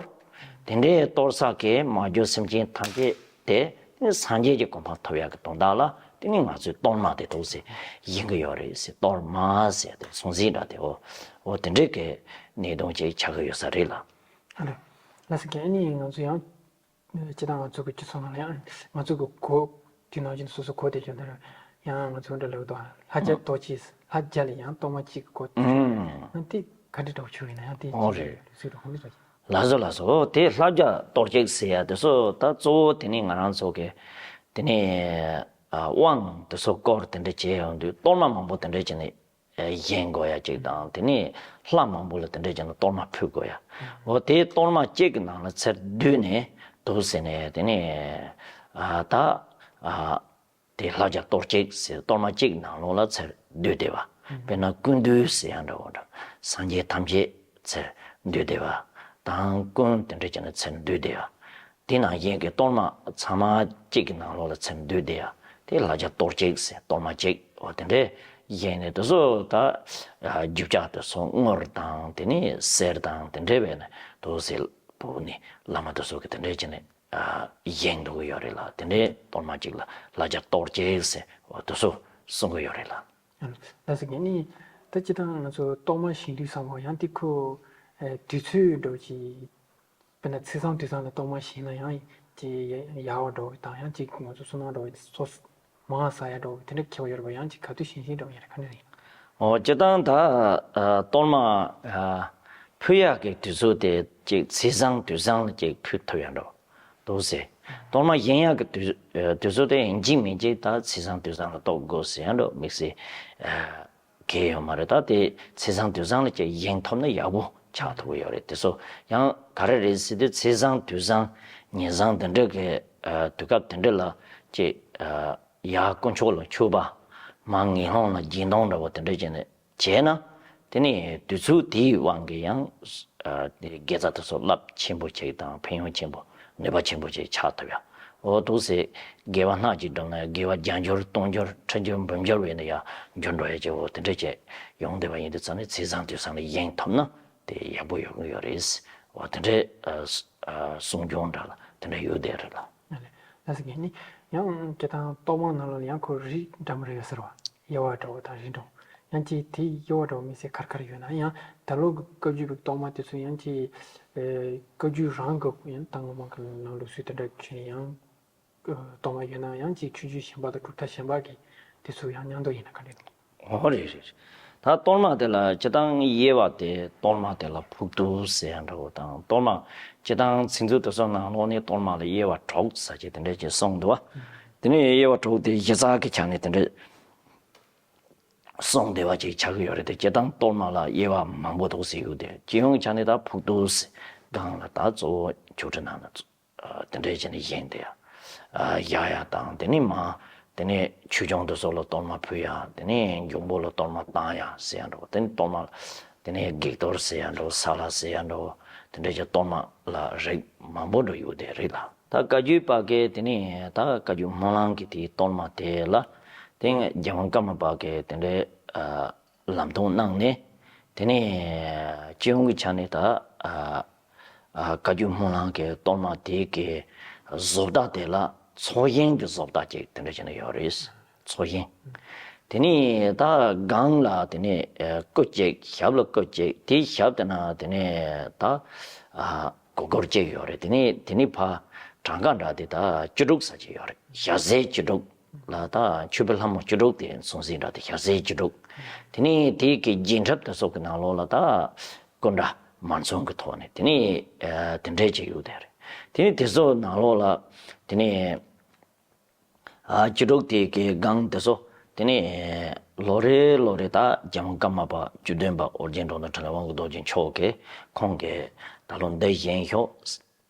དེ་འདྲའི་གཏོར་ས་གི་མ་གྱུར་སེམས་ཅན་ཐམས་ཅད་དེ་དེ་ནི་སངས་རྒྱས་ཀྱི་གོ་འཕང་ཐོབ་ཡག་གི་དོན་དག་ལ་དེ་ནི་ང་ཚོས་གཏོར་མ་དེ་འདུག་ཟེར་ཡིན་གི་ཡོད་རེད་ཟེར། གཏོར་མ་ཟེར་དེ་མཚོན་བྱེད་འདྲ་དེ་འོ་འོ་དེ་འདྲའི་གི་གནད་དོན་ཅིག་ཆགས་གི་ཡོད་ས་རེད་ལ། ཨ་ལེ། ལགས་སོ། རྒན་ཨ་ནི་ང་ཚོ་ཡང་སྤྱིར་བཏང་ང་ཚོ་གི་སྤྱི་ཚོགས་ནང་ལ་ཡང་ང་ཚོ་གི་གོ་དེ་ནང་བཞིན་སོ་སོ་གོ་དེ་བྱུང་དེར་ཡང་ང་ཚོ་འདྲ་ལབ་དོ་ལྷ་རྒྱལ་གཏོར་ཆེས་ལྷ་རྒྱལ་ལ་ཡང་གཏོར་མ་གཅིག་གི་གོ་དེ་ཡང་དེ་ག་འདྲ་འདྲ་བོ་བྱུང་ཡིན་ན་ཡང་དེ་ཨོ་རེད། ལུགས་སྲོལ་དུ་གོ་མི་འདྲ་ཅིག་ལགས་སོ་ལགས་སོ། ཨོ་དེ་ལྷ་རྒྱལ་གཏོར་ཆེས་ཟེར་ཡ་དེ་ཚོ་ད་གཙོ་བོ་དེ་ནི་ང་རང་ཚོ་གི་དེ་ནི་ཨ་དབང་དེ་ཚོ་སྐོར་དེ་འདྲ་བྱས་ཡོང་དུས་གཏོར་མ་མང་པོ་དེ་འདྲ་བྱས་ནས་བཞེངས་དགོས་ཡ་གཅིག་དང་དེ་ནས་ལྷ་མང་པོ་ལ་དེ་འདྲ་བྱས་ནས་གཏོར་མ་ཕུལ་དགོས་ཡ། འོ་དེའི་གཏོར་མ་གཅིག་གི་ནང་ལ་ཚུར་བསྡུས་ནས་འདུག་ཟེར་ནས་དེ་ནས་ཨ་ད་ཨ་དེ་ལྷ་རྒྱལ་གཏོར་ཆེས་ཟེར་གཏོར་མ་གཅིག་གི་ནང་ལོགས་ལ་ཚུར་བསྡུས་བསྡད་པ། དཔེར་ན་ཀུན་འདུས་ཟེར་ཡ་འདྲ་བོ་འདྲ་སངས་རྒྱས་ཐམས་ཅད་ཚུར་བསྡུས་བསྡད་པ་དང་ཀུན་དེ་འདྲ་བྱས་ནས་ཚུར་བསྡུས་བསྡད་པ། དེ་ནང་བཞིན་གྱི་གཏོར་མ་ཚང་མ་གཅིག་གི་ནང་ལོགས་ལ་ཚུར་འདུས་བསྡད་ཡ། དེ་ལྷ་རྒྱལ་གཏོར་ཆེས་ཟེར་གཏོར་མ་གཅིག་འོ་དེ་འདྲས་བཞེངས་ནས་དེ་ཚོ་ད་རྒྱུ་ཆ་དེ་ཚོ་དངུལ་དང་དེ་ནས་གསེར་དང་དེ་འདྲས་བས་ནས་དེ་ཚོ་བུ་ནི་བླ་མ་དེ་ཚོ་གི་དེ་འདྲས་བྱས་ནས་ ཨ་བཞེངས་འདུག་གི་ཡོད་རེད་ལ། དེ་འདྲའི་གཏོར་མ་ཅིག་ལ་ལ་རྒྱ་གཏོར་རྒྱལ་ཟེར་འོ་དེ་ཚོ་གསུང་གི་ཡོད་རེད་ལ། ལགས་སོ། རྒན་ནི་ད་སྤྱིར་བཏང་ང་ཚོ་གཏོར་མ་བཞེངས་དུས་ཙམ་པ་ཡང་དེ་ཁོ་ཨ་དུས་ཚོད་འདྲ་བོ་ཅིག་དཔེར་ན་ཚེས་བཟང་དུས་བཟང་ལ་གཏོར་མ་བཞེངས་ན་ཡང་ཅིག་ཡག་པ་འདྲ་བོ་དང་ཡང་ཅིག་ང་ཚོ་བསོད་ནམས་འདྲ་བོ་ཚོ་མང་བསགས་ཡག་འདྲ་བོ་དེ་འདྲ་མཁས་པ་ཡོད་རེད་པ། ཡང་ཅིག་ག་དུས་བཞེངས་བཞེངས་འདྲ་བོ་ཡིན་རེད། ག་འདྲ་ཡིན། འོ་སྤྱིར་བཏང་ད་ཨ་གཏོར་མ་ཨ་ཕུལ་ཡག་གི་དུས་ཚོད་དེ་ཅིག་ཚེས་བཟང་དུས་བཟང་ལ་ཅིག་ཕུལ་ཐུབ་ཡག་འདྲ་བོ་འདུག་ཟེར། གཏོར་མ་བཞེངས་ཡག་གི་དུས་ཨ་དུས་ཚོད་དེ་ཡིན་གཅིག་མིན་གཅིག་ད་ཚེས་བཟང་དུས་བཟང་ལ་གཏོར་དགོས་ཟེར་ཡག་འདྲ་བོ་དམིགས་བསལ་ཨ་གང་ཡང་ཡོད་མ་རེད། ད་དེ་ཚེས་བཟང་དུས་བཟང་ལ་ཅིག་བཞེངས་ཐུབ་ན་ཡག་པོ་ཆགས་ཐུབ་ཀྱི་ཡོད་རེད། དེ་ཚོ་ཡང་ག་རེ་རེད་ཟེར་དུས་ཚེས་བཟང་དུས་བཟང་ཉེས་བཟང་དེ་འདྲ་གི་ཨ་དུས་སྐབས་དེ་འདྲ་ལ་ཅིག་ཨ་ཡར་དཀོན་མཆོག་ལ་མཆོད་པ། མར་ངན་སློང་ལ་སྦྱིན་གཏོང་འདྲ་བོ་དེ་འདྲ་བྱས་ནས་བྱས་ན། དེ་ནས་དུས་ཚོད་དེའི་དབང་གིས་ཡང་ཨ་དེ་དགེ་རྩ་དེ་ཚོ་རླབས་ཆེན་པོ་ཅིག་དང་ཕན་ཡོན་ཆེན་པོ་ནུས་པ་ཆེན་པོ་ཅིག་ཆགས་ཐུབ་ཡ། འོ་འདུག་སེ་དགེ་བ་སྣ་གཅིག་བསྒྲུབས་ན་དགེ་བ་བརྒྱ་འགྱུར་སྟོང་འགྱུར་ཁྲི་འགྱུར་འབུམ་འགྱུར་བས་ནི་ཡང་འགྱུར་འགྲོ་ཡ་ཅིག་འོ་དེ་འདྲ་ཅིག་ཡོང་བསྡད་པ་ཡིན་དུས་ཙང་ནས་ཚེས་བཟང་དུས་བཟང་ལ་བཞེངས་ཐུབ་ན་དེ་ཡག་པོ་ཡོང་གི་ཡོད་རེད། འོ་དེ་འདྲའི་ཨ་ཨ་གསུང་སྦྱོང་འདྲ་ལ་དེ་འདྲ་ཡོད་བསྡད་རེད་ལ། ལགས་སོ། རྒན་ནི་ཡང་སྤྱིར་བཏང་གཏོར་མ་ནང་ལོགས་ལ་ཡང་ཁོ་རིགས་འདྲ་མི་འདྲ་ཡོད་ཟེར་བ། དབྱེ་བ་འདྲ་བོ་དང་རིགས་འདྲ་བོ། ཡང་ཅིག་དེ་དབྱེ་བ་འདྲ་བོ་དམིགས་བསལ་ག་རེ་ག་རེ་ཡོད་ན། ཡང་ད་ལོ་གི་བཀའ་བརྒྱུད་པའི་གཏོར་མ་དེ་ཚོ་ཡང་ཅིག་ཨེ་བཀའ་བརྒྱུད་རང་གི་ཡང་ད་སྔོན་མ་གི་ནང་ལུགས་སྲོལ་དེ་འདྲ་བྱས་ནས་ཡང་གཏོར་མ་ཡོད་ན། ཡང་ཅིག་ཆོས་བརྒྱུད་གཞན་པ་དང་གྲུབ་མཐའ་གཞན་པ་གི་དེ་ཚོ་ཡང་མཉམ་དུ་ཡིན་ན་ག་འདྲ་འདུག་འོ་རེད་རེད། ད་གཏོར་མ་དེ་ལ་སྤྱིར་བཏང་དབྱེ་བ་དེ་གཏོར་མ་དེ་ལ་ཕོག་ཐུག་ཟེར་ཡ་འདྲ་བོ་དང་། གཏོར་མ་སྤྱིར་བཏང་ཚིག་མཛོད་དེ་ཚོ་ནང་ལོགས་ནས་གཏོར་མ་ལ་དབྱེ་བ་དྲུག་ཟེར་གྱི་དེ་འདྲ་ཅིག་གསུངས་འདུག་བ། དེ་ནས་དབྱེ་བ་དྲུག་དེ་གཞི་རྩ་གི་ཆ་ནས་དེ་འདྲ་གསུངས་བསྡད་པ་ཅིག་ཆགས་ཀྱི་ཡོད་རེད་དེ། སྤྱིར་བཏང་གཏོར་མ་ལ་དབྱེ་བ་མང་པོ་འདུག་ཟེར་ཡོད་དེ། སྤྱི་ཡོངས་ཀྱི་ཆ་ནས་ད་ཕོག་ཐུག་ཟེར། སྒང་ལ་ད་གཙོ་བོ་ཆོས་ཁྲིད་ནང་ལ་ཨ་དེ་འདྲས་བྱས་ནས་བཞེངས་ཏེ་ཡ། ཨ་བཞག་ཡ་དང་། དེ་ནས་མ་དེ་ནས་ཆོས་སྐྱོང་དེ་ཚོ་ལ་གཏོར་མ་ཕུལ་ཡ། དེ་ནས་འབྱུང་པོ་ལ་གཏོར་མ་བཏང་ཡ་ཟེར་ཡ་འདྲ་བོ། དེ་ནས་གཏོར་མ་དེ་ནས་བགེགས་གཏོར་ཟེར་ཡ་འདྲ་བོ། ས་ལ་ཟེར་ཡ་འདྲ་བོ། དེ་འདྲས་ཀྱི་གཏོར་མ་ལ་རིགས་མང་པོ་འདྲ་ཡོད་དེ་རེད་ལ། ད་བཀའ་བརྒྱུད་པ་གི་དེ་ནས་ད་བཀའ་བརྒྱུད་སྨོན་ལམ་གྱི་དེའི་གཏོར་མ་དེ་ལ་དེ་རྒྱལ་དབང་ཀརྨ་པ་གི་དེ་འདྲས་ཨ་ལམ་སྟོན་གནང་ནས། དེ་ནས་སྤྱི་ཡོངས་ཀྱི་ཆ་ནས་ད་ཨ་ཨ་བཀའ་བརྒྱུད་སྨོན་ལམ་གྱི་གཏོར་མ་དེ་གའི་བཟོ་ལྟ་དེ་ལ་ཚོགས་ཞིང་གི་བཟོ་ལྟ་ཅིག་དེ་འདྲ་བྱས་ནས་ཡོད་རེད། ཚོགས་ཞིང་། དེ་ནས་ད་སྒང་ལ་དེ་ནས་ཨ་སྐུ་གཅིག། ཞབས་ལ་སྐུ་གཅིག། དེའི་ཞབས་དེ་ན་དེ་ནས་ད་ཨ་སྒོར་སྒོར་གཅིག་ཡོད་རེད། དེ་ནས་དེ་ནས་ཕར་བྲང་ཁ་འདྲ་དེ་ད་བཅུ་དྲུག་ཟེར་གྱི་ཡོད་རེད། ཞབས་ཟས་བཅུ་དྲུག་ལ་ད་མཆོད་པའི་ལྷ་མོ་བཅུ་དྲུག་དེ་སྲུང་བརྩི་འདྲ་དེ་ཞབས་ཟས་བཅུ་དྲུག། དེ་ནས་དེ་གི་རྒྱས་འཁྲབ་དེ་ཚོ་གི་ནང་ལོགས་ལ་ད་སྐུ་འདྲ་མ་ཚོམ་གི་ཐོག་ནས་དེ་ནས་ཨ་དེ་འདྲས་ཅིག་ཡོད་དེ་རེད། དེ་ནས་དེ་ཚོ་ནང་ལོགས་ལ་དེ་ནས་ཨ་བཅུ་དྲུག་དེ་གི་སྒང་དེ་ཚོ་དེ་ནས་ལོ་རེ་ལོ་རེ་ད་རྒྱལ་དབང་ཀརྨ་པ་བཅུ་བདུན་པ་ཨོ་རྒྱན་འགྲོ་དོན་འཕྲིན་ལས་དབང་གི་རྡོ་རྗེ་མཆོག་གིས་ཁོང་གིས་ད་ལོ་འདི་བཞེངས་ཤོག་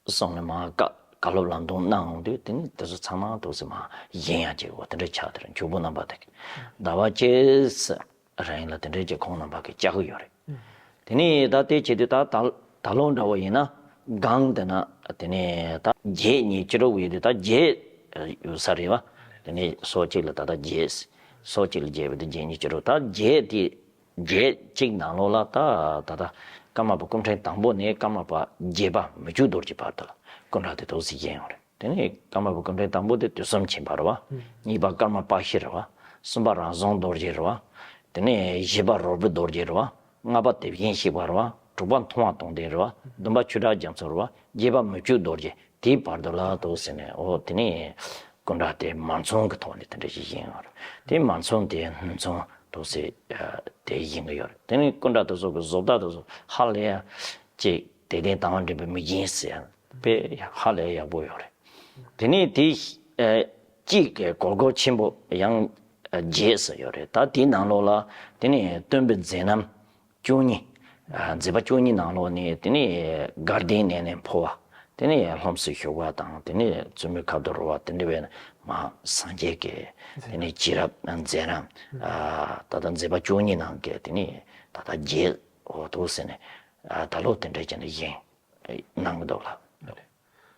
གསུངས་ནས་མར་བཀའ་བཀའ་སློབ་ལམ་སྟོན་གནང་ཡོང་དུས། དེ་ནས་དེ་ཚོ་ཚང་མ་འདུག་སེ་མར་བཞེངས་ཡ་ཅིག་འོ་དེ་འདྲ་ཆགས་དེ་རེད། མགྱོགས་པོ་རྣམ་པ་དེ་གི་ཟླ་བ་གཅིག་རིང་ལ་དེ་འདྲའི་ཅིག་ཁོང་རྣམ་པ་གིས་བཅག་གི་ཡོད་རེད། དེ་ནས་ད་དེ་བྱེད་དུས་ད་ད་ད་ལོ་འདྲ་བོ་ཡིན་ན་སྒང་དེ་ན་དེ་ནས་ད་བརྒྱད་གཉིས་བཅུ་དྲུག་ཡོད་དུས་ད་བརྒྱད་ཡོད་ས་རེད་བ། དེ་ནས་སོ་གཅིག་ལ་ད་ལྟ་བརྒྱད། སོ་གཅིག་ལ་བརྒྱད་པ་དེ་བརྒྱད་གཉིས་བཅུ་དྲུག། ད་བརྒྱད་དེ་བརྒྱད་གཅིག་ནང་ལོགས་ལ་ད་ད་ལྟ་ཀརྨ་པ་སྐུ་ཕྲེང་དང་པོ་ནས་ཀརྨ་པ་བརྒྱད་པ་མི་བཅུ་རྡོ་རྗེ་བར་དུ་ལ་སྐུ་འདྲ་དེ་འདུག་སེ་བཞེངས་ཡོད་རེད། དེ་ནས་ཀརྨ་པ་སྐུ་ཕྲེང་དང་པོ་དེ་དུས་གསུམ་མཁྱེན་པ་རེད་བ། གཉིས་པ་ཀརྨ་པཀྴི་རེད་བ། གསུམ་པ་རང་བྱུང་རྡོ་རྗེ་རེད་བ། དེ་ནས་བཞི་པ་རོལ་པའི་རྡོ་རྗེ་རེད་བ། ལྔ་པ་དེ་བཞིན་གཤེགས་པ་རེད་བ། དྲུག་པ་མཐོང་བ་དང་ལྡན་རེད་བ། བདུན་པ་ཆོས་གྲགས་རྒྱ་མཚོ་རེད་བ། བརྒྱད་པ་མི་བཅུ་རྡོ་རྗེ། དེའི་བར་དུ་ལ་འདུག་སེ་ནས་འོ་དེ་ནས་སྐུ་འདྲ་དེ་མ་ཚང་གི་ཐོག་ནས་དེ་འདྲ་ཞིག་བཞེངས་ཡོད་རེད། དེ་མ་ཚང་དེ་སྣུམ་ཚོང་འདུག་སེ་དེ་བཞེངས་གི་ཡོད་རེད། དེ་ནས་སྐུ་འདྲ་དེ་ཚོ་གི་བཟོ་ལྟ་དེ་ཚོ་ཧ་ལས་ཡ་ཅིག་དད་ལྡན་དང་བ་འདྲེན་པའི་མི་རྒྱན་ཟེར་ཡ་དཔེ་ཧ་ལས་ཡག་པོ་ཡོད་རེད། དེ་ནས་དེ་ཨ་གཅིག་གི་སྒོར་སྒོར་ཆེན་པོ་ཡང་ཨ་བརྒྱད་ཙམ་ཡོད་རེད། ད་དེའི་ནང་ལོགས་ལ་དེ་ནས་སྟོན་པའི་མཛད་རྣམ་བཅུ་གཉིས། ཨ་མཛད་པ་བཅུ་གཉིས་ནང་ལོགས་ནས་དེ་ནས་དགའ་ལྡན་གནས་ནས་འཕོ་བ། དེ་ནས་ལྷུམས་སུ་ཞུགས་པ་དང་། དེ་ནས་བཙུན་མོའི་ཁབ་ཏུ་རོལ་བ། དེ་འདྲ་བའི་མ་སངས་རྒྱས་ཀྱི་དེ་ནས་བྱིན་རླབས་མཛད་རྣམ། ཨ་ད་ལྟ་མཛད་པ་བཅུ་གཉིས་ནང་གི་དེ་ནས་ད་ལྟ་བརྒྱད་འོ་འདུག་སེ་ནས་ཨ་ད་ལོ་དེ་འདྲ་བྱས་ནས་བཞེངས་གནང་གི་འདུག་ལ།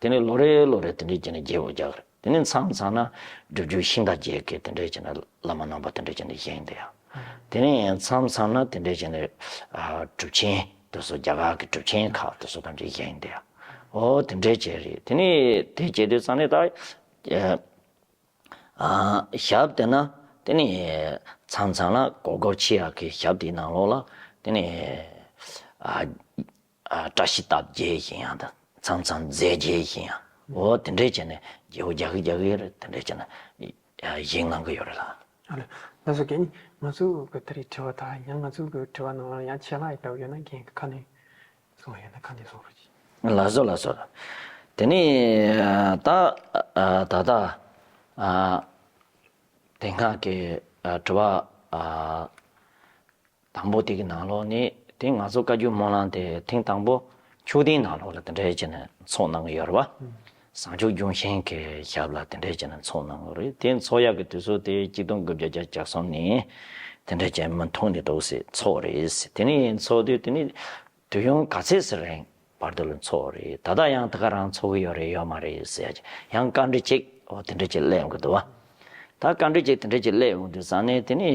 དེ་ནས་ལོ་རེ་ལོ་རེ་དེ་འདྲའི་བྱས་ནས་རྒྱས་པོ་རྒྱག་གི་རེད། དེ་ནས་མཚམས་མཚམས་ན་སྒྲུབ་བརྒྱུད་ཤིང་རྟ་རྒྱས་ཀྱི་དེ་འདྲའི་བྱས་ནས་བླ་མ་རྣམ་པ་དེ་འདྲའི་བྱས་ནས་བཞེངས་བསྡད་ཡ། དེ་ནས་མཚམས་མཚམས་ན་དེ་འདྲའི་བྱས་ནས་ཨ་གྲུབ་ཆེན་དེ་ཚོ་རྒྱ་གར་གྱི་གྲུབ་ཆེན་ཁག་དེ་ཚོ་དེ་འདྲའི་བཞེངས་བསྡད་ཡ། ཨོ་དེ་འདྲས་བྱས་རེད། དེ་ནས་དེ་བྱས་དུས་ཙང་ནས་ད། ཨ། ཞབས་དེ་ན་དེ་ནས་མཚམས་མཚམས་ལ་གོ་སྐབས་ཆེ་ཡག་གི་ཞབས་དེའི་ནང་ལོགས་ལ་དེ་ནས་ཨ། ཨ། བཀྲ་ཤིས་རྟགས་བརྒྱད་བཞེངས་ཡག་དང་མཚམས་མཚམས་རྫས་བརྒྱད་བཞེངས་ཡག་ཨོ་དེ་འདྲས་བྱས་ནས་བརྗེ་པོ་རྒྱག་གི་རྒྱག་གི་རེད། དེ་འདྲས་བྱས་ནས་བཞེངས་གནང་གི་ཡོད་རེད་ལགས། ཨ་ལས། ལགས་སོ། རྒན། ང་ཚོ་གི་ད་རེས་དྲི་བ་དག་ཡང་ང་ཚོ་གི་དྲི་བ་ནང་ལ་ཡང་ཆད་ལྷག་ཡོད་ན་རྒན་གྱིས་ཁ་ནས་གསུང་ཡོད་ན་ཁ་ནས་གསུང་རོགས་གྱིས། ལགས་སོ་ལགས་སོ། དེ་ནས་ད་ད་ལྟ་དེ་སྔ་གི་དྲི་བ་དང་པོ་དེ་གི་ནང་ལོགས་ནས་དེ་ང་ཚོ་བཀའ་བརྒྱུད་སྨོན་ལམ་དེ་ཐེངས་དང་པོ་མཆོད་རྟེན་ནང་ལོགས་ལ་དེ་འདྲ་བྱས་ནས་ཚོགས་གནང་གི་ཡོད་རེད་བ། བཟང་སྤྱོད་ལྗོན་ཤིང་གི་ཞབས་ལ་དེ་འདྲ་བྱས་ནས་ཚོགས་གནང་གི་རེད། དེ་ཚོགས་ཡག་གི་དུས་ཚོད་དེ་གཅིག་སྟོང་དགུ་བརྒྱ་བརྒྱད་ཅུ་གྱ་གསུམ་ནས་དེ་འདྲ་བྱས་མུ་མཐུད་ནས་འདུག་སེ་ཚོགས་རེད། དེ་ནས་ཚོགས་དུས་དེ་ནས་དུས་ཡུན་ག་ཚད་ཙམ་རིང་བར་དུ་ལ་ཚོགས་རེད། ད་ལྟ་ཡང་དེ་ག་རང་ཚོགས་ཀྱི་ཡོད་རེད་ཡོད་མ་རེད་ཟེར་ཡག་ཅིག་ཡང་བཀའ་འདྲི་ཅིག་འོ་དེ་འདྲ་ཅིག་སླེབས་ཡོང་གི་འདུག་བ། ད་བཀའ་འདྲི་ཅིག་དེ་འདྲ་ཅིག་སླེབས་ཡོང་དུས་ཙང་ནས་དེ་ནས།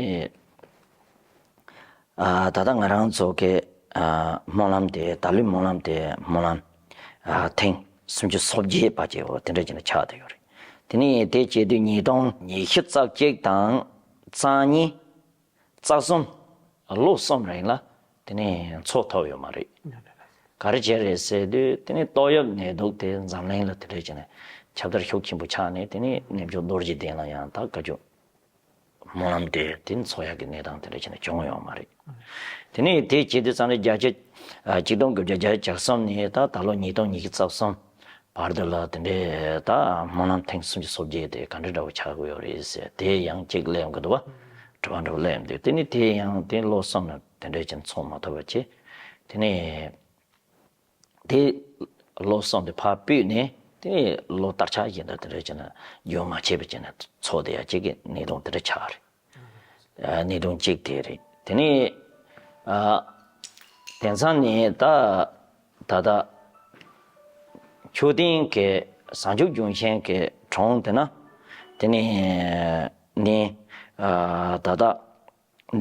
ཨ། ད་ལྟ་ང་རང་ཚོ་གི་ཨ། སྨོན་ལམ་དེ་ད་ལོའི་སྨོན་ལམ་དེ་སྨོན་ལམ་ཨ། ཐེངས་སུམ་ཅུ་སོ་བརྒྱད་པ་ཅིག་འོ་དེ་འདྲ་ཅིག་ནས་ཆགས་བསྡད་ཡོད་རེད། དེ་ནས་དེ་བྱེད་དུས་ཉིས་སྟོང་ཉི་ཤུ་རྩ་གཅིག་དང་རྩ་གཉིས་རྩ་གསུམ་ལོ་གསུམ་རིང་ལ་དེ་ནས་ཚོགས་ཐུབ་ཡོད་མ་རེད། ག་རེ་བྱས་རེད་ཟེར་དུས་དེ་ནས་ཏོག་དབྱིབས་ནད་དུག་དེ་འཛམ་གླིང་ལ་དེ་འདྲ་བྱས་ནས་ཁྱབ་གདལ་ཤུགས་ཆེན་པོ་ཆགས་ནས་དེ་ནས་རྣལ་འབྱོར་རྡོ་རྗེ་གདན་ལ་ཡང་ད་བཀའ་བརྒྱུད་སྨོན་ལམ་དེ་དེ་ཚོགས་ཡག་གི་གནས་སྟངས་དེ་འདྲ་བྱས་ནས་བྱུང་ཡོད་མ་རེད། དེ་ནས་དེ་བྱེད་དུས་ཙང་ནས་བརྒྱད་ཅུ་ཨ། གཅིག་སྟོང་དགུ་བརྒྱ་བརྒྱད་ཅུ་གྱ་གསུམ་ནས་ད་ད་ལོ་ཉིས་སྟོང་ཉི་ཤུ་རྩ་གསུམ་བར་དུ་ལ་དེ་འདྲའི་ད་སྨོན་ལམ་ཐེངས་སུམ་ཅུ་སོ་བརྒྱད་དེ་ག་འདྲ་འདྲ་བོ་ཆགས་ཀྱི་ཡོད་རེད་ཟེར་དེ་ཡང་གཅིག་སླེབས་ཡོང་གི་འདུག་བ། དྲི་བ་འདྲ་བོ་སླེབས་ཡོང་དུས་དེ་ནི་དེ་ཡང་དེ་ལོ་གསུམ་ནང་དེ་འདྲའི་ཅིག་ཚོགས་མ་ཐུབ་པ་བྱས། དེ་ནས་དེ་ལོ་གསུམ་དེ་ཕར་ཕུད་ནས་དེ་ནས་ལོ་བསྟར་ཆགས་བཞིན་དུ་དེ་འདྲ་བྱས་ན་རྒྱུན་མ་ཆད་པ་བྱས་ནས་ཚོགས་བསྡད་ཡ་གཅིག་གི་གནད་དོན་དེ་འདྲ་ཆགས་རེད། ཨ། གནད་དོན་གཅིག་དེ་རེད། དེ་ནས་ཨ། དེང་སང་ནས་ད་ད་ལྟ་མཆོད་རྟེན་གྱི་བཟང་སྤྱོད་ལྗོན་ཤིང་གི་གྲོང་དེ་ན་དེ་ནས་ནས་ཨ། ད་ལྟ་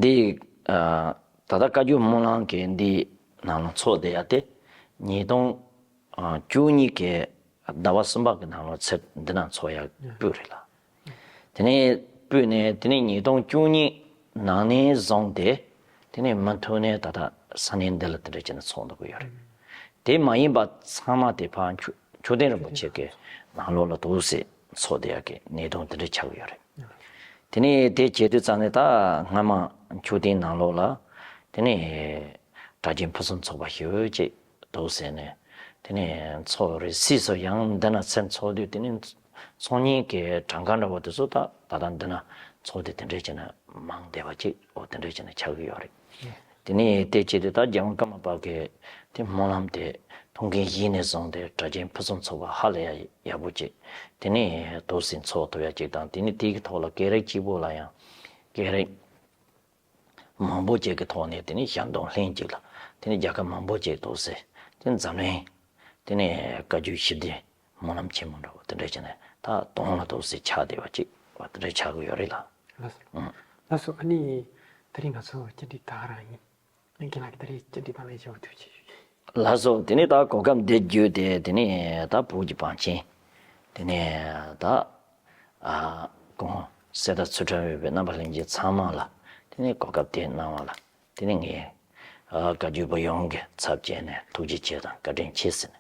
འདི་ཨ། ད་ལྟ་བཀའ་བརྒྱུད་སྨོན་ལམ་གྱི་འདི་ནང་ལ་ཚོགས་བསྡད་ཡ་དེ་ཉིས་སྟོང་ཨ། བཅུ་གཉིས་ཀྱི་ཟླ་བ་གསུམ་པ་གི་ནང་ལ་ཚེ་འདི་ན་ཚོགས་ཡག་སྤུས་རེད་ལ། དེ་ནས་སྤུས་ནས་དེ་ནས་ཉིས་སྟོང་བཅུ་གཉིས་ནང་ནས་བཟུང་སྟེ་དེ་ནས་མུ་མཐུད་ནས་ད་ལྟ་ས་གནས་འདི་ལ་དེ་འདྲ་བྱས་ནས་ཚོགས་འདུ་གི་ཡོད་རེད། དེ་མ་ཡིན་པ་ཚང་མ་དེ་ཕར་མཆོད་མཆོད་རྟེན་རིན་པོ་ཆེ་གི་ནང་ལོགས་ལ་འདུག་སེ་ཚོགས་བསྡད་ཡག་གི་གནད་དོན་དེ་འདྲ་ཆགས་ཀྱི་ཡོད་རེད། དེ་ནས་དེ་བྱེད་དུས་ཙང་ནས་ད་སྔ་མ་མཆོད་རྟེན་ནང་ལོགས་ལ་དེ་ནས་གྲྭ་རྒྱུན་ཕུན་སུམ་ཚོགས་པ་ཞེ་པོ་ཅིག་འདུག་ཟེར་ནས་དེ་ནས་ཚོགས་རེད། སྲིད་སུ་ཡང་འདི་ན་ཚུར་ཚོགས་དུས་དེ་ནས་ཚོགས་གཉིས་ཀྱི་གྲངས་ཀ་འདྲ་བོ་དེ་ཚོ་ད་ད་ལྟ་འདི་ན་ཚོགས་དེ་དེ་འདྲས་བྱས་ནས་མང་བསྡད་པ་ཅིག་འོ་དེ་འདྲས་བྱས་ནས་ཆགས་ཀྱི་ཡོད་རེད། དེ་ནས་དེ་བྱས་ཏེ་ད་རྒྱལ་དབང་ཀརྨ་པ་གི་དེ་སྨོན་ལམ་དེ་ཐུགས་འགན་བཞེས་ནས་བཟུང་སྟེ་གྲྭ་རྒྱུན་ཕུན་སུམ་ཚོགས་པ་ཧ་ལས་ཡ་ཡག་པོ་ཅིག་དེ་ནས་འདུག་སེ་ཚོགས་ཐུབ་ཡ་ཅིག་དང་དེ་ནས་དེའི་ཐོག་ལ་སྐད་རིགས་གཅིག་པོ་ལ་ཡང་སྐད་རིགས་མང་པོ་ཅིག་གི་ཐོག་ནས་དེ་ནས་ཞལ་འདོན་ལྷན་ཅིག་ལ་དེ་ནས་རྒྱལ་ཁབ་མང་པོ་ཅིག་འདུག་སེ་དེ་འཛམ་གླིང་དེ་ནས་བཀའ་བརྒྱུད་ཞི་བདེ་སྨོན་ལམ་ཆེན་མོ་འདྲ་བོ་དེ་འདྲ་བྱས་ནས་ད་དོན་ལ་འདུག་སེ་ཆགས་བསྡད་པ་ཅིག་བ་དེ་འདྲ་ཆགས་ཀྱི་ཡོད་རེད་ལ། ལགས་སོ། ཨང་། ལགས་སོ། ཨ་ནི་དེ་རིང་ང་ཚོ་བཅར་འདྲི་ད་ག་རང་ཡིན། ཨ་ནི་རྒན་ལགས་ཀྱིས་ད་རེས་བཅར་འདྲི་དང་ལེན་བྱས་པ་ཐུགས་རྗེ་ཆེ་ཞུ་ཡིན། ལགས་སོ། དེ་ནས་ད་གོ་སྐབས་འདི་བརྒྱུད་དེ་དེ་ནས་ད་བོད་ཀྱི་བང་ཆེན་དེ་ནས་ད་ཨ་སྐུ་ངོ་གསེར་རྟ་ཚུལ་ཁྲིམས་འོད་པའི་རྣམ་པ་ལྷན་རྒྱས་ཚང་མ་ལ་དེ་ནས་གོ་སྐབས་དེ་གནང་བ་ལ་དེ་ནས་ངས་ཨ་བཀའ་བརྒྱུད་པ་ཡོངས་ཀྱི་ཚབ་བྱས་ནས་ཐུགས་རྗེ་ཆེ་དང་བཀའ་དྲིན་ཆེ་ཟེར་ནས་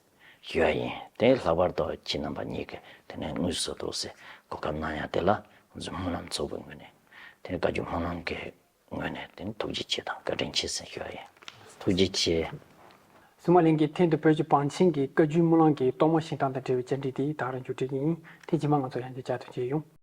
ཞུ་ཡ་ཡིན། དེ་ལྷག་པར་དུ་ཁྱེད་རྣམ་པ་གཉིས་ཀྱིས་དེ་ནས་དངོས་སུ་འདུག་སེ་གོ་སྐབས་གནང་ཡ་དེ་ལ་ང་ཚོ་སྨོན་ལམ་ཚོགས་པའི་ངོས་ནས་དེ་ནས་བཀའ་བརྒྱུད་སྨོན་ལམ་གྱི་ངོས་ནས་དེ་ནས་ཐུགས་རྗེ་ཆེ་དང་བཀའ་དྲིན་ཆེ་ཟེར་ཞུ་ཡ་ཡིན། ཐུགས་རྗེ་ཆེ། གསུངས་མ་ལེན་གྱི་ཐེངས་འདི་བོད་ཀྱི་བང་ཆེན་གྱི་བཀའ་བརྒྱུད་སྨོན་ལམ་གྱི་གཏོར་མ་བཞེངས་སྟངས་དང་འབྲེལ་བའི་བཅར་འདྲི་དེ་ད་ག་རང་མཇུག་སྒྲིལ་གྱི་ཡིན། ཐེངས་རྗེས་མ་ང་ཚོ་ཡང་བསྐྱར་མཇལ་ཐུབ་ཆེད་ཡོང་།